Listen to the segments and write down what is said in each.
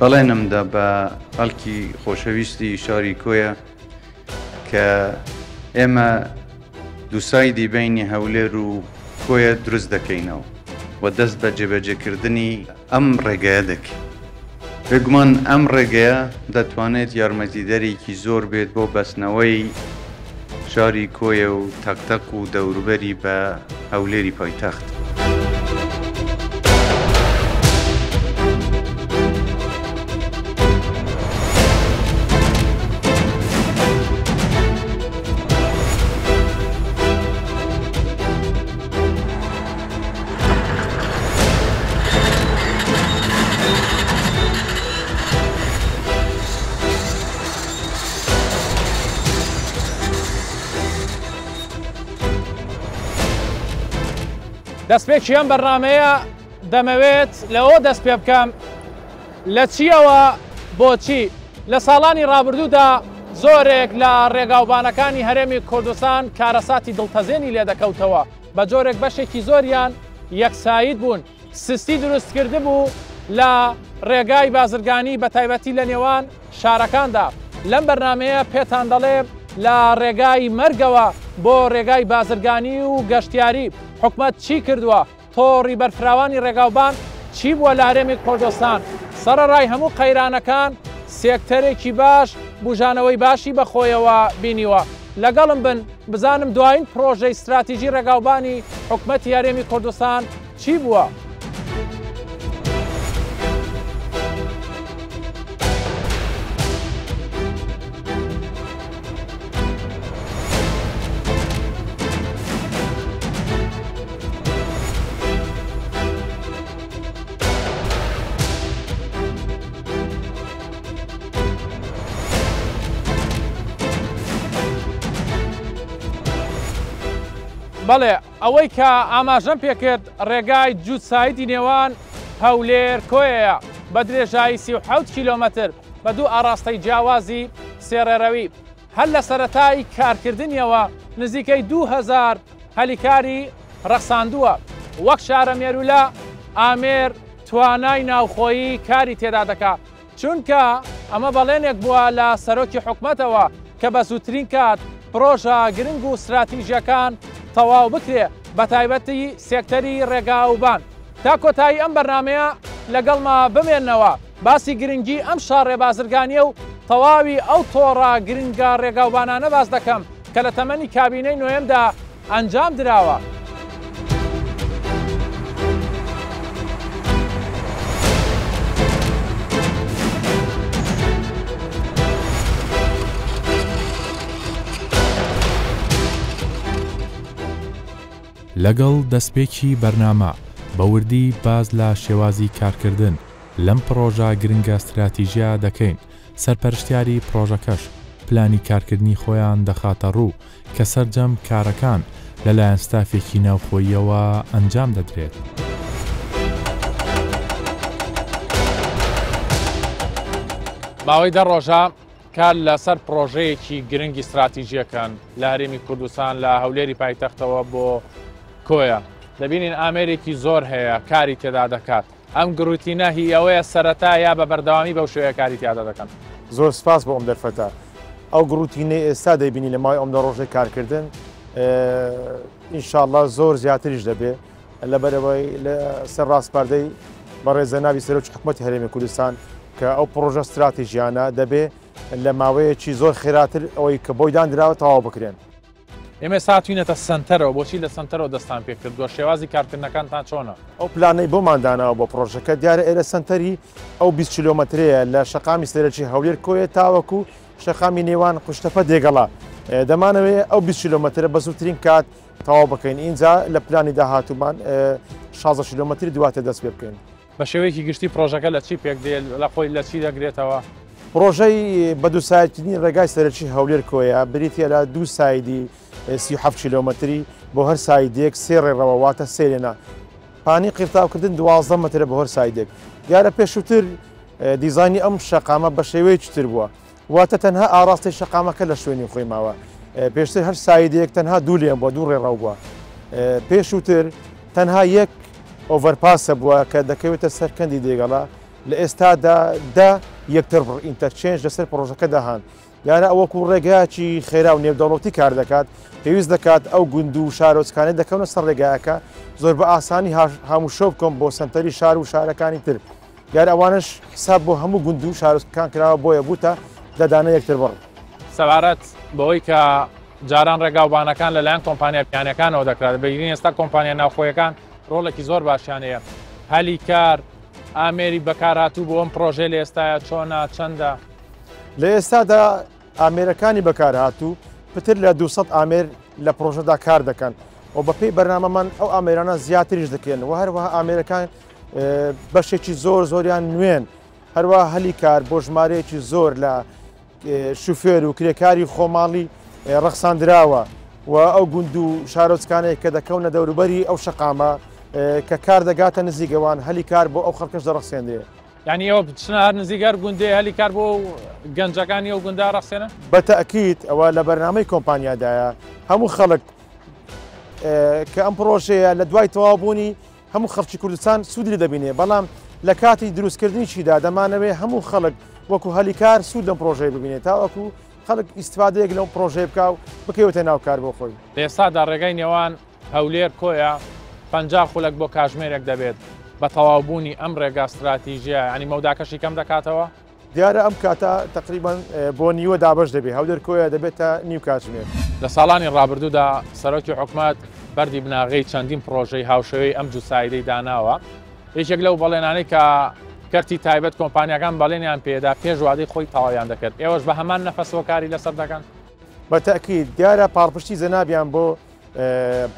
بەڵێنم دا بە خەڵکی خۆشەویستی شاری کۆیە کە ئێمە دووسایدی بەینی هەولێر و کۆیە دروست دەکەینەوە و دەست بە جێبەجێکردنی ئەم ڕێگەیە دەکەین. بێگومان ئەم ڕێگەیە دەتوانێت یارمەتیدەرێکی زۆر بێت بۆ بەستنەوەی شاری کۆیە و تەقتەق و دەوروبەری بە هەولێری پایتەخت. دەستپێکی ئەم بەرنامەیە دەمەوێت لەوە دەست پێ بکەم لە چیەوە بۆچی لە ساڵانی ڕابردوودا زۆرێک لە ڕێگاوبانەکانی هەرێمی کوردستان کارەساتی دڵتەزێنی لێدەکەوتەوە بە جۆرێک بەشێکی زۆریان یەکساید بوون، سستی دروستکردبوو لە ڕێگای بازرگانی بەتایبەتی لە نێوان شارەکاندا. لەم بەرنامەیە پێتان دەڵێم لە ڕێگای مەرگەوە بۆ ڕێگای بازرگانی و گەشتیاری حکومەت چی کردووە، تۆڕی بەرفراوانی ڕێگاوبان چی بووە لە هەرێمی کوردستان؟ سەڕەڕای هەموو قەیرانەکان سێکتەرێکی باش بوژانەوەی باشی بەخۆیەوە بینیوە. لەگەڵم بن بزانم دوایین پڕۆژەی ستراتیژی ڕێگاوبانی حکومەتی هەرێمی کوردستان چی بووە؟ بەڵێ ئەوەی کە ئاماژەم پێکرد ڕێگای جووتسایدی نێوان هەولێر کۆیەیە بە درێژایی 37 کیلۆمەتر بە دوو ئاڕاستەی جیاوازی سێ ڕێڕەوی. هەر لە سەرەتای کارکردنیەوە نزیکەی 2000 هەلیکاری ڕەخساندووە، وەک شارە مێروولە ئامێر توانای ناوخۆیی کاری تێدا دەکا، چونکە ئەمە بەڵێنێک بووە لە سەرۆکی حکومەتەوە کە بە زووترین کات پرۆژە گرنگ و ستراتیژیەکان تەواو بکرێ بەتایبەتی سێکتەری ڕێگاوبان. تا کۆتایی ئەم بەرنامەیە لەگەڵما بمێنەوە. باسی گرنگی ئەم شاڕێ بازرگانیە و تەواوی ئەو تۆڕە گرنگە ڕێگاوبانانە باس دەکەم کە لە تەمەنی کابینەی نۆیەمدا ئەنجام دراوە. لەگەڵ دەستپێکی بەرنامە بە وردی باس لە شێوازی کارکردن لەم پڕۆژە گرنگە ستراتیژیە دەکەین، سەرپەرشتیاری پڕۆژەکەش پلانی کارکردنی خۆیان دەخاتە ڕوو کە سەرجەم کارەکان لەلایەن ستافێکی ناوخۆییەوە ئەنجام دەدرێت. ماوەی دە ڕۆژە کار لەسەر پڕۆژەیەکی گرنگی ستراتیژیەکەن لە هەرێمی کوردستان لە هەولێری پایتەختەوە بۆ کۆیە دەبینین ئامێرێکی زۆر هەیە کاری تێدا دەکات ئەم گڕوتینە هی ئەوەیە سەرەتا یا بە بەردەوامی بەو شێوەیە کاری تیادا دەکەن؟ زۆر سپاس بۆ ئەم دەرفەتە. ئەو گڕوتینەی ئێستا دەیبینی لە ماوەی ئەم دە ڕۆژەی کارکردن ئینشاڵڵا زۆر زیاتریش دەبێ لەبەرئەوەی لە سەر ڕاسپاردەی بەڕێز جەنابی سەرۆکی حکومەتی هەرێمی کوردستان کە ئەو پڕۆژە ستراتیژیانە دەبێ لە ماوەیەکی زۆر خێراتر ئەوەی کە بۆی داندراوە تەواو بکرێن. ئێمە ئێستا هاتووینەتە سەنتەرەوە، بۆچی لە سەنتەرەوە دەستتان پێکردووە، شێوازی کارکردنەکانتان چۆنە؟ ئەو پلانەی بۆمان داناوە بۆ پڕۆژەکە، دیارە ئێرە سەنتەری ئەو 20 کیلۆمەترەیە لە شەقامی سەرەکی هەولێر کۆیە تاوەکو شەقامی نێوان قوشتەپە دێگەڵە، دەمانەوێ ئەو 20 کیلۆمەترە بە زووترین کات تەواو بکەین، ئینجا لە پلانی داهاتوومان 16 کیلۆمەتری دواتر دەست پێ بکەین. بە شێوەیەکی گشتی پڕۆژەکە لە چی پێک دێ، لە خۆی لە چی دەگرێتەوە؟ پڕۆژەی بە دووسایدکردنی ڕێگای سەرەکی هەولێر کۆیە بریتییە لە دوو سایدی 37 کیلۆمەتری، بۆ هەر سایدێک سێ ڕێڕەوە واتە سێ لێنە. پانی قیرتاوکردن 12 مەترە بۆ هەر سایدێک. دیارە پێشووتر دیزاینی ئەم شەقامە بە شێوەیەکی تر بووە. واتە تەنها ئاڕاستەی شەقامەکە لە شوێنی خۆی ماوە. پێشتر هەر سایدێک تەنها دوو lane بووە، دوو ڕێڕەو بووە. پێشووتر تەنها یەک overpass ە بووە کە دەکەوێتە سەر کەندی دێگەڵە. لە ئێستادا 10 یەکتربڕ interchange لەسەر پڕۆژەکەدا هەن. دیارە ئەو وەکو ڕێگایەکی خێرا و نێودەوڵەتی کار دەکات، پێویست دەکات ئەو گوند و شارۆچکانەی دەکەونە سەر ڕێگایەکە زۆر بە ئاسانی هاموشۆ بکەن بۆ سەنتەری شار و شارەکانی تر. دیارە ئەوانەش حساب بۆ هەموو گوند و شارۆچکەکان کراوە بۆیە بووتە 10 دانە یەکتربڕ. سەبارەت بەوەی کە جاران ڕێگاوبانەکان لەلایەن کۆمپانیا بیانیەکانەوە دەکرا، دەبینین ئێستا کۆمپانیا ناوخۆیەکان ڕۆڵێکی زۆر باشیان هەیە. هەلی کار، ئامێری بەکارهاتوو بۆ ئەم پڕۆژەیە لە ئێستایا چۆنە، چەندە؟ لە ئێستادا ئامێرەکانی بەکارهاتوو پتر لە 200 ئامێر لە پڕۆژەدا کار دەکەن و بەپێی بەرنامەمان ئەو ئامێرانە زیاتریش دەکرێن و هەروەها ئامێرەکان بەشێکی زۆر زۆریان نوێن، هەروەها هەلی کار بۆ ژمارەیەکی زۆر لە شوفێر و کرێکاری خۆماڵی ڕەخساندراوە و ئەو گوند و شارۆچکانەیە کە دەکەونە دەوروبەری ئەو شەقامە کە کار دەگاتە نزیکەوان هەلی کار بۆ ئەو خەڵکەش دەڕەخسێندرێ. یعنی ئێوە بچنە هەر نزیک هەر گوندێ هەلی کار بۆ گەنجەکانی ئەو گوندە ڕەخسێنن؟ بە تەئکید ئەوە لە بەرنامەی کۆمپانیادایە هەموو خەڵک کە ئەم پڕۆژەیە لە دوای تەواوبوونی هەموو خەڵکی کوردستان سوودی لێ دەبینێ، بەڵام لە کاتی دروستکردنیشیدا دەمانەوێ هەموو خەڵک وەکو هەلی کار سوود لەم پڕۆژەیە ببینێ تاوەکو خەڵک ئیستفادەیەک لەم پڕۆژەیە بکا و بکەوێتە ناو کار بۆ خۆی. لە ئێستادا ڕێگای نێوان هەولێر کۆیە 50 خولەک بۆ کاژمێرێک دەبێت، بە تەواوبوونی ئەم ڕێگا ستراتیژییە یانی مەوداکەشی کەم دەکاتەوە؟ دیارە ئەم کاتە تەقریبەن بۆ نیوە دابەش دەبێت، هەولێر کۆیە دەبێتە نیو کاتژمێر. لە ساڵانی ڕابردوودا سەرۆکی حکومەت بەردی بناغەی چەندین پڕۆژەی هاوشێوەی ئەم جووتسایدەی داناوە، یەکێک لەو بەڵێنانەی کە کەرتی تایبەت کۆمپانیاکان بەڵێنیان پێدا پێش وادەی خۆی تەواویان دەکرد، ئێوەش بە هەمان نەفەسەوە کاری لەسەر دەکەن؟ بە تەئکید، دیارە پاڵپشتی جەنابیان بۆ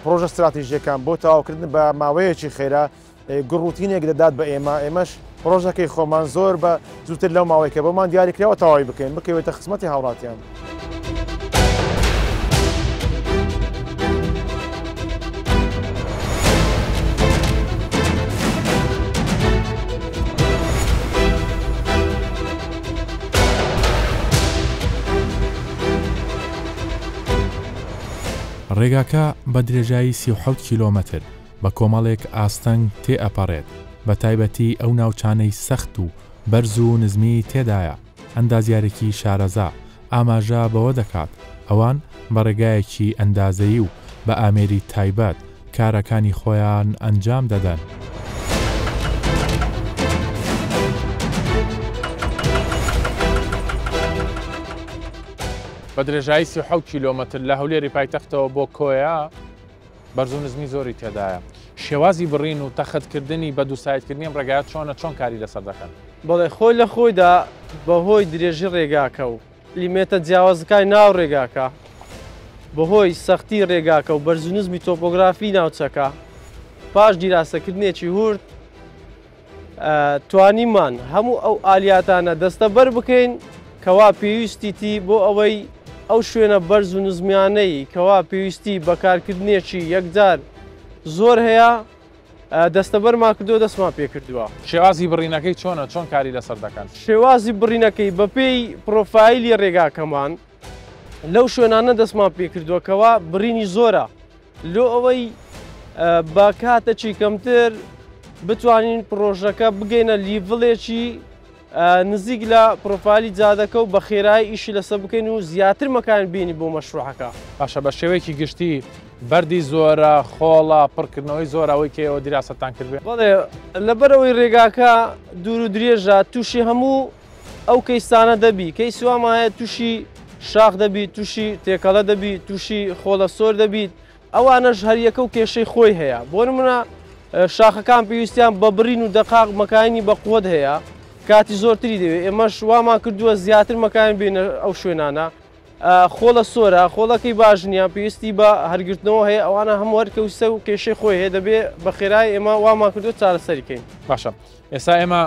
پڕۆژە ستراتیژییەکان بۆ تەواوکردن بە ماوەیەکی خێرا گڕوتینێک دەدات بە ئێمە، ئێمەش پڕۆژەکەی خۆمان زۆر بە زووتر لەو ماوەی کە بۆمان دیاریکراوە تەواوی بکەین، بکەوێتە خزمەتی هاوڵاتیان. ڕێگاکە بە درێژایی 37 کیلۆمەتر بە کۆمەڵێک ئاستەنگ تێئەپەڕێت، بە تایبەتی ئەو ناوچانەی سەخت و بەرز و نزمی تێدایە، ئەندازیارێکی شارەزا ئاماژە بەوە دەکات، ئەوان بە ڕێگایەکی ئەندازەیی و بە ئامێری تایبەت کارەکانی خۆیان ئەنجام دەدەن. بە درێژایی 37 کیلۆمەتر لە هەولێری پایتەختەوە بۆ کۆیە، بەرز و نزمی زۆری تێدایە. شێوازی بڕین و تەختکردنی بە دووسایدکردنی ئەم ڕێگایە چۆنە، چۆن کاری لەسەر دەکەن؟ بەڵێ خۆی لە خۆیدا بەهۆی درێژی ڕێگاکە و لیمێتە جیاوازەکانی ناو ڕێگاکە، بەهۆی سەختی ڕێگاکە و بەرز و نزمی تۆپۆگرافی ناوچەکە، پاش دیراسەکردنێکی هورد، توانیمان هەموو ئەو ئالیاتانە دەستەبەر بکەین کەوا پێویستیتی بۆ ئەوەی ئەو شوێنە بەرز و نزمیانەی کەوا پێویستی بەکارکردنێکی یەکجار زۆر هەیە دەستەبەرمان کردو دەستمان پێکردووە. شێوازی بڕینەکەی چۆنە، چۆن کاری لەسەر دەکەن؟ شێوازی بڕینەکەی بەپێی پرۆفایلی ڕێگاکەمان لەو شوێنانە دەستمان پێکردووە کەوا بڕینی زۆرە لۆ ئەوەی بە کاتەکی کەمتر بتوانین پرۆژەکە بگەینە level ێکی نزیک لە پرۆفایلی جادەکە و بە خێرایی ئیشی لەسەر بکەین و زیاتر مەکان بینی بۆ مەشروعەکە. باشە بە شێوەیەکی گشتی بەردی زۆرە، خۆڵە، پڕکردنەوەی زۆرە ئەوەی کە ئێوە دیراسەتان کردبێ؟ بەڵێ لەبەرئەوەی رێگاکە دوور و درێژە تووشی هەموو ئەو کەیسانە دەبی، کەیسی وامان هەیە تووشی شاخ دەبی، تووشی تێکەڵە دەبی، تووشی خۆڵە سۆر دەبیت، ئەوانەش هەریەکە و کێشەی خۆی هەیە، بۆ نمونە شاخەکان پێویستیان بە بڕین و دەقاق مەکاینی بە قوت هەیە کاتی زۆرتری دەوێت، ئێمەش وامان کردووە زیاتر مەکاین بینە ئەو شوێنانە. خۆڵە سۆرە خۆڵەکەی باش نییە پێویستی بە هەرگرتنەوە هەیە ئەوانە هەموو هەر کەوسە و کێشەی خۆی هەیە دەبێ بە خێرای ئێمە وامان کردو چارەسەری کەین. باشە ئێستا ئێمە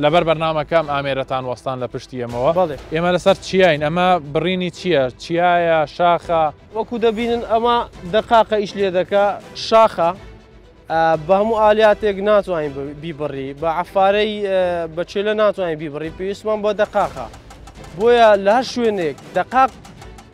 لەبەر بەرنامەکە ئەم ئامێرەتان وەستان لە پشتی ئێمەوە. بەڵێ. ئێمە لەسەر چیاین ئەمە بڕینی چییە؟ چیایە؟ شاخە؟ وەکو دەبینن ئەمە دەقاقە ئیش لێ دەکا شاخە بە هەموو ئالیاتێک ناتوانین بیبڕی بە عەفارەی بە چێلە ناتوانین بیبڕی پێویستمان بە دەقاقە بۆیە لە هەر شوێنێک دەقاق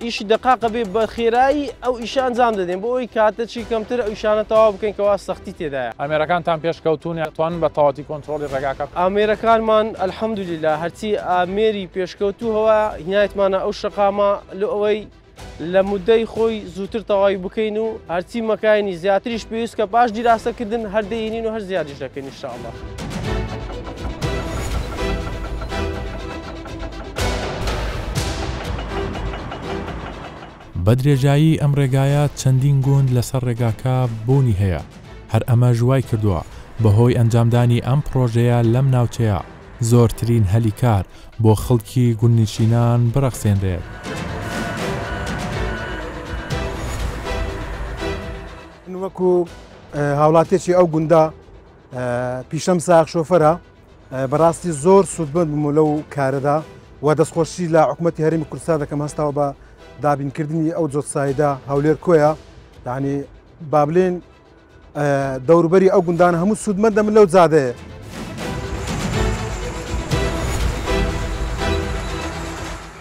ئیشی دەقاقە بێ بە خێرایی ئەو ئیشە ئەنجام دەدەین بۆ ئەوەی کاتەکی کەمتر ئەو ئیشانە تەواو بکەین کەوا سەختی تێدایە. ئامێرەکانتان پێشکەوتوون ئەتوانن بە تەواوەتی کۆنترۆڵی ڕێگاکە بکەن؟ ئامێرەکانمان الحمدللە هەرچی ئامێری پێشکەوتوو هەوە هینایتمانە ئەو شەقامە لۆ ئەوەی لە مودەی خۆی زووتر تەواوی بکەین و هەرچی مەکاینی زیاتریش پێویست کە پاش دیراسە کردن هەر دەیهینین و هەر زیادیش دەکەین ان شاء اللە. بە درێژایی ئەم ڕێگایە چەندین گوند لەسەر ڕێگاکە بوونی هەیە، هەر ئەمەش وای کردووە بەهۆی ئەنجامدانی ئەم پڕۆژەیە لەم ناوچەیە زۆرترین هەلی کار بۆ خەڵکی گوندنشینان بڕەخسێنرێت. من وەکو هاوڵاتیەکی ئەو گوندە پیشەم ساغ شۆفەرە بەڕاستی زۆر سوودمەند بووم لەو کارەدا و دەستخۆشی لە حکوومەتتی هەرێمی کوردستان دەکەم هەستاوە بە دابینکردنی ئەو جۆتسایدە هەولێر کۆیە یعنی با بلێن دەوروبەری ئەو گوندانە هەموو سوودمەندە من لەو جادەیە.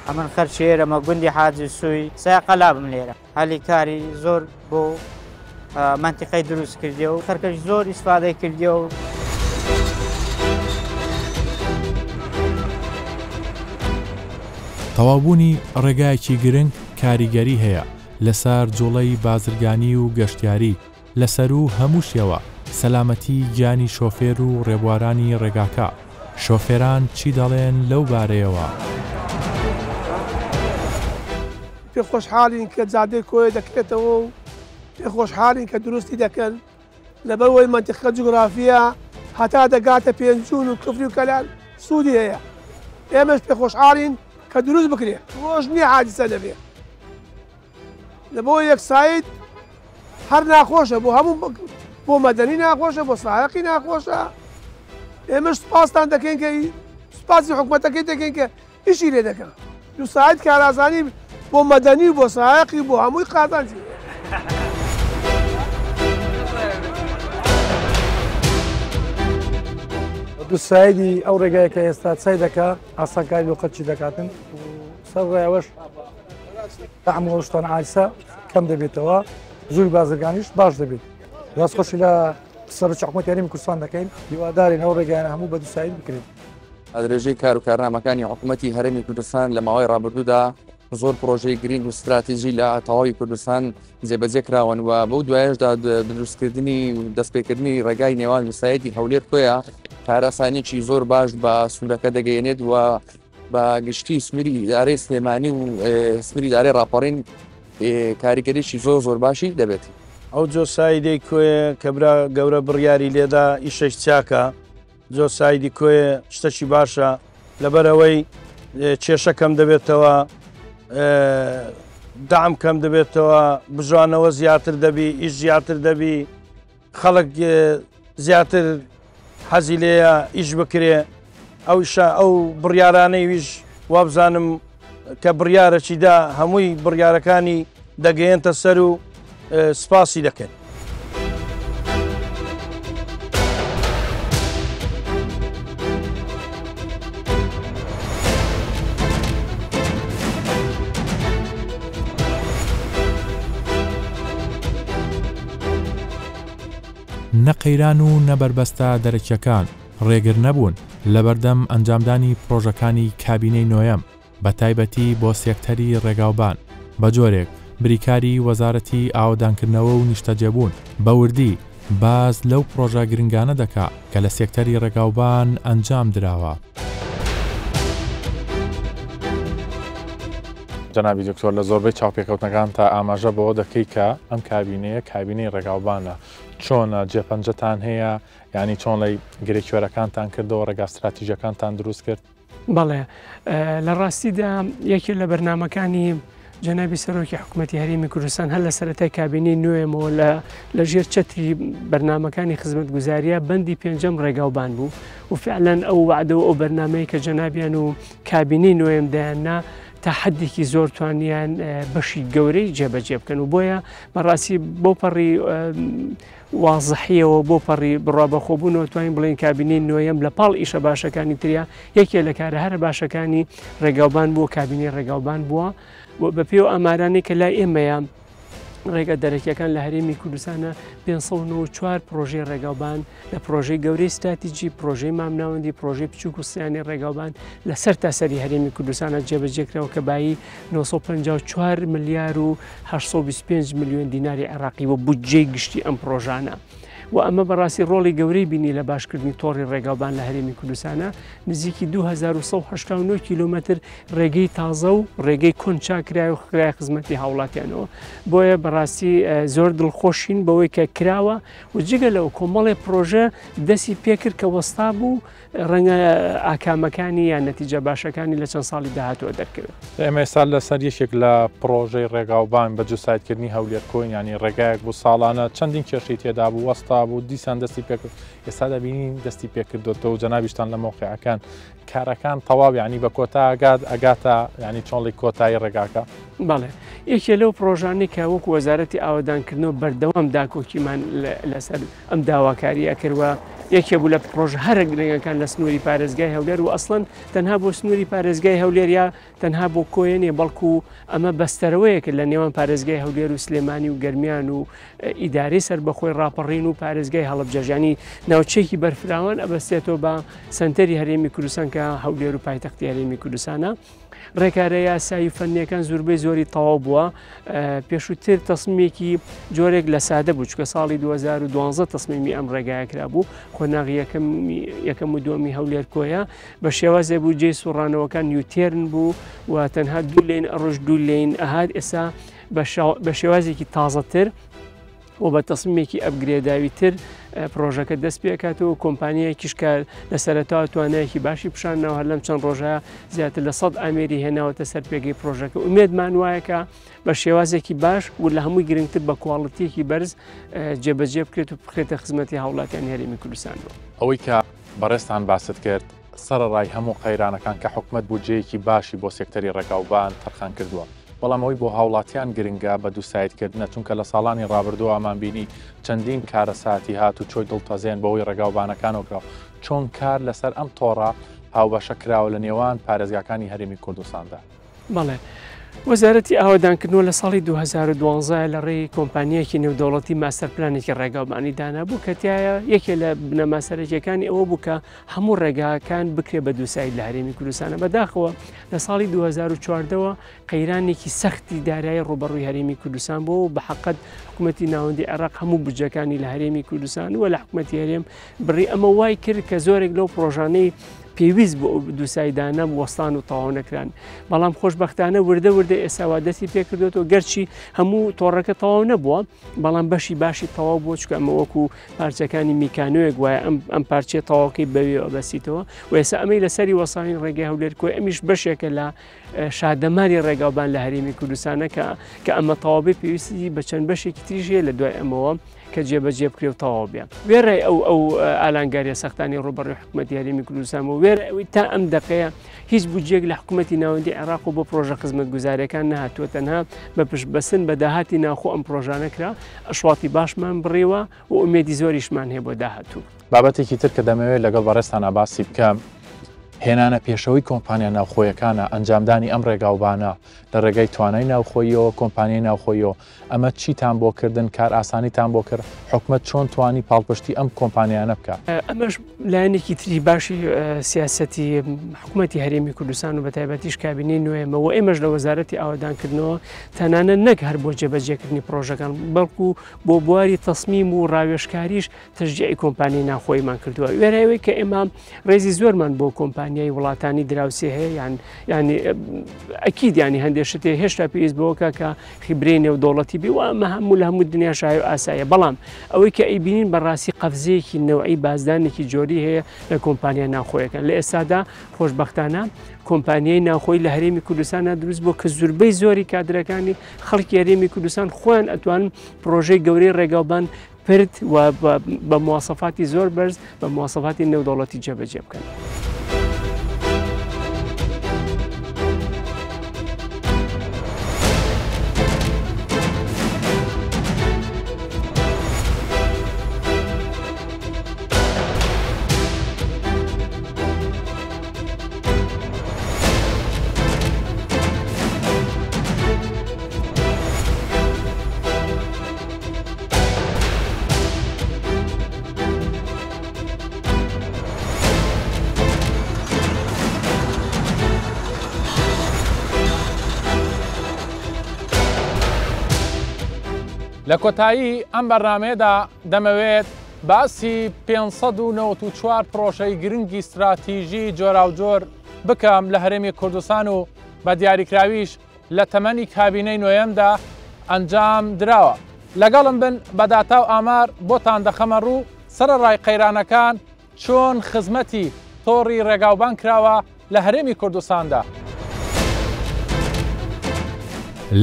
ئەمن خەرکی ئێرەمە گوندی حاجی سووی سایە قەلابم لێرە هەلی کاری زۆر بۆ مەنتیقەی دروست کردیە و خەرکەش زۆر ئیسفادەی کردیە و تەواوبوونی ڕێگایەکی گرنگ کاریگەری هەیە لەسەر جوڵەی بازرگانی و گەشتیاری، لە سەروو هەمووشیەوە سەلامەتی گیانی شۆفێر و ڕێبوارانی ڕێگاکە، شۆفێران چی دەڵێن لەو بارەیەوە؟ پێ خۆشحاڵین کە جادەی کۆیە دەکرێتەوە و پێ خۆشحاڵین کە دروستی دەکەن، لەبەر وەی مەنتیقە جوگرافییە هەتا دەگاتە پێنجوون و کفری و کەلار سوودی هەیە، ئێمەش پێ خۆشحاڵین کە دروست بکرێ، ڕۆژ نییە حادیسە نەبێ. لە بۆ یەک ساید هەر ناخۆشە بۆ هەموو بۆ مەدەنی ناخۆشە بۆ سایەقی ناخۆشە ئێمەش سوپاستان دەکەین کە سوپاسی حکومەتەکەی دەکەین کە ئیشی لێ دەکەن دوو ساید کارازانی بۆ مەدەنی و بۆ سایەقی بۆ هەمووی قازانجی دوو سایدی ئەو ڕێگایە کە ئێستا چای دەکا ئاسانکاری بۆ خەلکی دەکاتن سەر ڕێوەش تەعم و شتان ئایسە کەم دەبێتەوە زووی بازرگانیش باش دەبێت دەستخۆشی لە سەرۆکی حکومەتی هەرێمی کوردستان دەکەین هیوادارین ئەو ڕێگایانە هەموو بە دووساید بکرێت. درێژەی کار و کارنامەکانی حکوومەتی هەرێمی کوردستان لە ماوەی ڕابردوودا زۆر پرۆژەی گرنگ و ستراتیژی لە تەواوی کوردستان جێبەجێ کراون و بەو دوایەشدا دروستکردنی و دەستپێکردنی ڕێگای نێوان ویسایەتی هەولێر کۆیە کارئاسانیی زۆر باش بە سنوورەکە دەگەیەنێت و بە گشتی سنووری ئیدارەی سلێمانی و سنووری ئیدارەی ڕاپەڕین کاریگەریی زۆر زۆر باشی دەبێت. ئەو جۆسایدەی کۆیە کە برا گەورە بڕیاری لێدا ئیشێک چاکە جۆسایدی کۆیە شتەکی باشە لەبەرئەوەی کێشە کەم دەبێتەوە دام کەم دەبێتەوە بژانەوە زیاتر دەبی ئیش زیاتر دەبی خەڵک زیاتر حەزی لێیە ئیش بکرێ ئەو ئیشە ئەو بڕیارانەی ویش وابزانم کە بڕیارەکی دا هەمووی بڕیارەکانی دەگەیەنتە سەر و سپاسی دەکەن. نە قەیران و نە بەربەستە دەرەکیەکان ڕێگر نەبوون لەبەردەم ئەنجامدانی پڕۆژەکانی کابینەی نۆیەم بەتایبەتی بۆ سێکتەری ڕێگاوبان بەجۆرێک بریکاری وەزارەتی ئاوەدانکردنەوە و نیشتەجێبوون بە وردی باس لەو پڕۆژە گرنگانە دەکا کە لە سێکتەری ڕێگاوبان ئەنجام دراوە. جەنابی دکتۆر لە زۆربەی چاوپێکەوتنەکانتا ئاماژە بەوە دەکەی کە ئەم کابینەیە کابینەی ڕێگاوبانە، چۆنە جێپەنجەتان هەیە یانی چۆن ڵی گرێ کوێرەکانتان کردەوە ڕێگا ستراتیژەکانتان دروست کرد؟ بەڵێ لە ڕاستیدا یەکێ لە بەرنامەکانی جەنابی سەرۆکی حکوومەتی هەرێمی کوردستان هەر لە سەرەتای کابینەی نوێمەوە لە لە ژێر چەتری بەرنامەکانی خزمەتگوزاریە بەندی پێنجەم ڕێگاوبان بوو و فعلەن ئەو وعدە و ئەو بەرنامەیە کە جەنابیان و کابینەی نوێم دایاننا تا حدێکی زۆر توانیان بەشی گەورەی جێبەجێ بکەن و بۆیە بەڕاستی بۆ پەڕی وازحیەوە بۆ پەڕی بڕوا بەخۆبوونەوە توانین بڵێین کابینەی نۆیەم لە پاڵ ئیشە باشەکانی تریا یەکێ لە کارە هەرە باشەکانی ڕێگاوبان بووە کابینەی ڕێگاوبان بووە. و بەپێی ئەو ئامارانەی کە لای ئێمەیە ڕێگە دەرەکیەکان لە هەرێمی کوردستانە 594 پرۆژەی ڕێگاوبان لە پرۆژەی گەورەی ستراتیجی پرۆژەی مامناوەندی پرۆژەی بچووک و سیانی ڕێگاوبان لە سەر تاسەری هەرێمی کوردستانە جێبەجێکراوە کە بایی 954 ملیار و 825 میلیۆن دیناری عێراقی و بودجەی گشتی ئەم پرۆژانە. و ئەمە بەڕاستی ڕۆڵی گەورەی بینی لە باشکردنی تۆڕی ڕێگاوبان لە هەرێمی کوردستانە نزیکی 2189 کیلومتر ڕێگەی تازە و ڕێگەی کۆن چاکرای و خرای خزمەتی هاوڵاتیانەوە بۆیە بەڕاستی زۆر دڵخۆشین بەوەی کە کراوە و جگە لەو کۆمەڵێ پرۆژە دەستی پێکرد کە وەستا بوو ڕەنگە ئاکامەکانی یان نەتیجە باشەکانی لە چەند ساڵی داهاتووە دەرکەوێت. ئێمە ئێستا لەسەر یەکێک لە پڕۆژەی ڕێگاوبان بە جوسایدکردنی هەولێر کۆین یانی ڕێگایەک بوو ساڵانە چەندین کێشەی تێدا بوو وەستا بوو دیسان دەستی پێکرد ئێستا دەبینین دەستی پێکردوێتەوە و جەنابیشتان لە مەوقعەکان کارەکان تەواو یانی بە کۆتا ئەگات ئەگاتە یانی چۆنڵی کۆتایی ڕێگاکە. بەڵێ یەکێ لەو پڕۆژانەی کە وەکو وەزارەتی ئاوەدانکردنەوە بەردەوام داکۆکیمان لەسەر ئەم داواکاریە کرد و یەکێ بوو لە پڕۆژە هەرە گرنگەکان لە سنووری پارێزگای هەولێر و ئەسڵەن تەنها بۆ سنووری پارێزگای هەولێر یا تەنها بۆ کۆیە نیە بەڵکو ئەمە بەستەرەوەیەکە لە نێوان پارێزگای هەولێر و سلێمانی و گەرمیان و ئیدارەی سەربەخۆی ڕاپەڕین و پارێزگای هەڵەبجەش یانی ناوچەیەکی بەرفراوان ئەبەستێتەوە بە سەنتەری هەرێمی کوردستان کە هەولێر و پایتەختی هەرێمی کوردستانە. ڕێکارە یاسایی و فەنیەکان زوربەی زۆری تەواو بووە پێشووتر تەسمیمێکی جۆرێک لە سادە بوو چکە ساڵی 2012 تەسمیمی ئەم ڕێگایە کرابوو قۆناغی یەکەم یەکەم و دووەمی هەولێر کۆیە بە شێوازێ بوو جێی سوڕانەوەکان U-turn بوو و تەنها دوو lane ئەڕۆژ دوو lane ئەهات ئێستا بە شێوازێکی تازەتر و بە تەسمیمێکی upgrade اوی تر پرۆژەکە دەست پێکاتەوە کۆمپانیایەکیش کە لە سەرەتاوە توانایەکی باشی پیشان ناوە هەر لەم چەند ڕۆژە زیاتر لە 100 ئامێری هێناوەتە سەر پێگەی پرۆژەکە ئومێدمان وایە کە بە شێوازێکی باش و لە هەمووی گرنگتر بە quality یەکی بەرز جێبەجێ بکرێت و بخرێتە خزمەتی هاوڵاتیانی هەرێمی کوردستانەوە. ئەوەی کە بەڕێزتان باست کرد سەرەڕای هەموو قەیرانەکان کە حکومەت بودجەیەکی باشی بۆ سێکتەری ڕێگاوبان تەرخان کردووە، بەڵام ئەوەی بۆ هاوڵاتیان گرنگە بە دووسایدکردنە، چونکە لە ساڵانی ڕابردووە ئەمان بینی چەندین کارەساتی هاتوچۆی دڵتەزێن بەهۆی ڕێگاوبانەکانەوە کراوە، چۆن کار لەسەر ئەم تۆڕە هاوبەشە کراوە لە نێوان پارێزگاکانی هەرێمی کوردستاندا؟ بەڵێ. وەزارەتی ئاوەدانکردنەوە لە ساڵی 2012 لە ڕێی کۆمپانیایەکی نێودەوڵەتی ماستەر پلانێکی ڕێگاوبانی دانابوو کە تایە یەکێ لە بنەما سەرەکیەکانی ئەوە بوو کە هەموو ڕێگاکان بکرێ بە دوو side لە هەرێمی کوردستانە بەداخەوە لە ساڵی 2014ەوە قەیرانێکی سەختی دارایی ڕوبەڕووی هەرێمی کوردستان بۆ و بە حقت حکوومەتی ناوەندی عێراق هەموو بجەکانی لە هەرێمی کوردستان و لە حکوومەتی هەرێم بڕی ئەمە وای کرد کە زۆرێک لەو پرۆژانەی پێویست بۆ ئەو دووسایدانە وەستان و تەواو نەکران بەڵام خۆشببختانە وردە وردە ئێساوا دەستی پێکردوێتەوە گەرچی هەموو تۆڕەکە تەواو نەبووە بەڵام بەشی باشی تەواو بۆ چکە ئەمە وەکو پارچەکانی میکانۆیەک وایە ئەم ئەم پارچەیە تەواوکەی بەوێوە بەسیتەوە و ئێستا ئەمەی لەسەری وەساوین ڕێگەی هەولێر کۆی ئەمیش بەشێکە لە شادەماری ڕێگاوبان لە هەرێمی کوردستانە کە کە ئەمە تەواوبێ پێویستی بە چەند بەشێکی تریش هەیە لە دوای ئەمەوە کە جێبەجێ بکرێ و تەواو بێ وێڕای ئەو ئەو ئالانگاریە سەختانی ڕووبەڕووی حکوومەتی هەرێمی کوردستان و وێڕای ئەوەی تا ئەم دەقەیە هیچ بودجەیەک لە حکوومەتی ناوەندی عێراق و بۆ پرۆژە خزمەتگوزاریەکان نەهاتووە تەنها بە پشتبەستن بە داهاتی ناوخۆ ئەم پرۆژانە کرا ئەشواتی باشمان بڕیوە و ئومێدی زۆریشمان هەیە بۆ داهاتوو. بابەتێکی تر کە دەمەوێت لەگەڵ بەڕێزتانا باسی بکەم هێنانە پێشەوەی کۆمپانیا ناوخۆیەکانە، ئەنجامدانی ئەم ڕێگاوبانە لە ڕێگای توانای ناوخۆییەوە، کۆمپانیای ناوخۆییەوە، ئەمە چیتان بۆ کردن، کارئاسانیتان بۆ کرد، حکومەت چۆن توانی پاڵپشتی ئەم کۆمپانیایانە بکات؟ ئەمەش لایەنێکی تری باشی سیاسەتی حکومەتی هەرێمی کوردستان و بەتایبەتیش کابینەی نوێمە و ئێمەش لە وەزارەتی ئاوەدانکردنەوە تەنانەت نەک هەر بۆ جێبەجێکردنی پرۆژەکان بەڵکو بۆ بواری تەسمیم و ڕاوێژکاریش تەشجیعی کۆمپانیای ناوخۆیمان کردووە وێرای ئەوەی کە ئێمە ڕێزی زۆرمان بۆ کۆمپانیای وڵاتانی دراوسێ هەیە یان ینی ئەکید ینی هەندێک شتێ هێشتا پێویست بەوەکە کە خیبرەی نێودەوڵەتی بێ و ئەمە هەموو لە هەموو دنیا شای و ئاسایە بەڵام ئەوەی کە ئەیبینین بەڕاستی قەفزەیەکی نەوعی بازدانێکی جۆری هەیە لە کۆمپانیا ناوخۆیەکان لە ئێستادا خۆشببختانە کۆمپانیای ناوخۆی لە هەرێمی کوردستانە دروست بۆ کە زوربەی زۆری کادرەکانی خەڵکی هەرێمی کوردستان خۆیان ئەتوانن پرۆژەی گەورەی ڕێگاوبان پرد و بە مواسەفاتی زۆر بەرز بە مواسەفاتی نێودەوڵەتی جێبەجێ بکەن. لە کۆتایی ئەم بەرنامەیەدا دەمەوێت باسی 594 پرۆژەی گرنگی ستراتیژی جۆراوجۆر بکەم لە هەرێمی کوردستان و بە دیاریکراویش لە تەمەنی کابینەی نۆیەمدا ئەنجام دراوە. لەگەڵم بن بە داتا و ئامار بۆتان دەخەمە ڕوو سەرەڕای قەیرانەکان چۆن خزمەتی تۆڕی ڕێگاوبان کراوە لە هەرێمی کوردستاندا.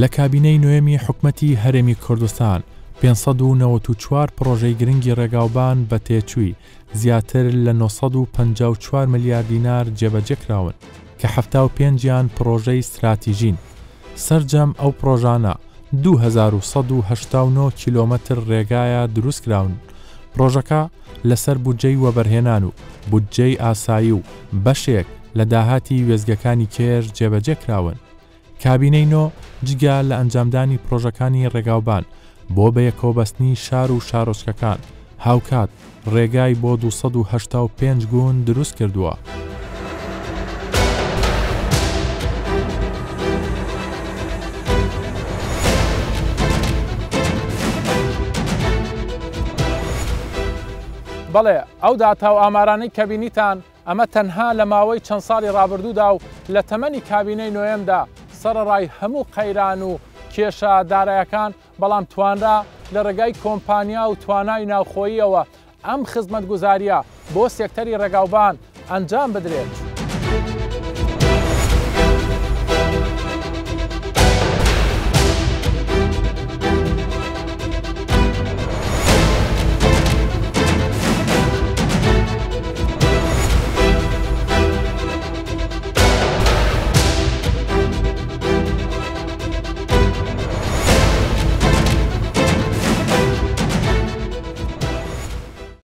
لە کابینەی نۆیەمی حکومەتی هەرێمی کوردستان 594 پڕۆژەی گرنگی ڕێگاوبان بە تێچووی زیاتر لە 954 ملیار دینار جێبەجێکراون کە 75 یان پڕۆژەی ستراتیژین. سەرجەم ئەو پڕۆژانە 2189 کیلۆمەتر ڕێگایە دروستکراون. پڕۆژەکە لەسەر بودجەی وەبەرهێنان و بودجەی ئاسایی و بەشێک لە داهاتی وێستگەکانی کێش جێبەجێ کراون. کابینەی نۆ جگە لە ئەنجامدانی پڕۆژەکانی ڕێگاوبان بۆ بەیەکەوەبەستنی شار و شارۆچکەکان، هاوکات ڕێگای بۆ 285 گوند دروست کردووە. بەڵێ ئەو داتا و ئامارانەی کە بینیتان ئەمە تەنها لە ماوەی چەند ساڵی ڕابردوودا و لە تەمەنی کابینەی نۆیەمدا سەرەڕای هەموو قەیران و کێشە دارایەکان بەڵام توانرا لە ڕێگای کۆمپانیا و توانای ناوخۆییەوە ئەم خزمەتگوزارییە بۆ سێکتەری ڕێگاوبان ئەنجام بدرێت.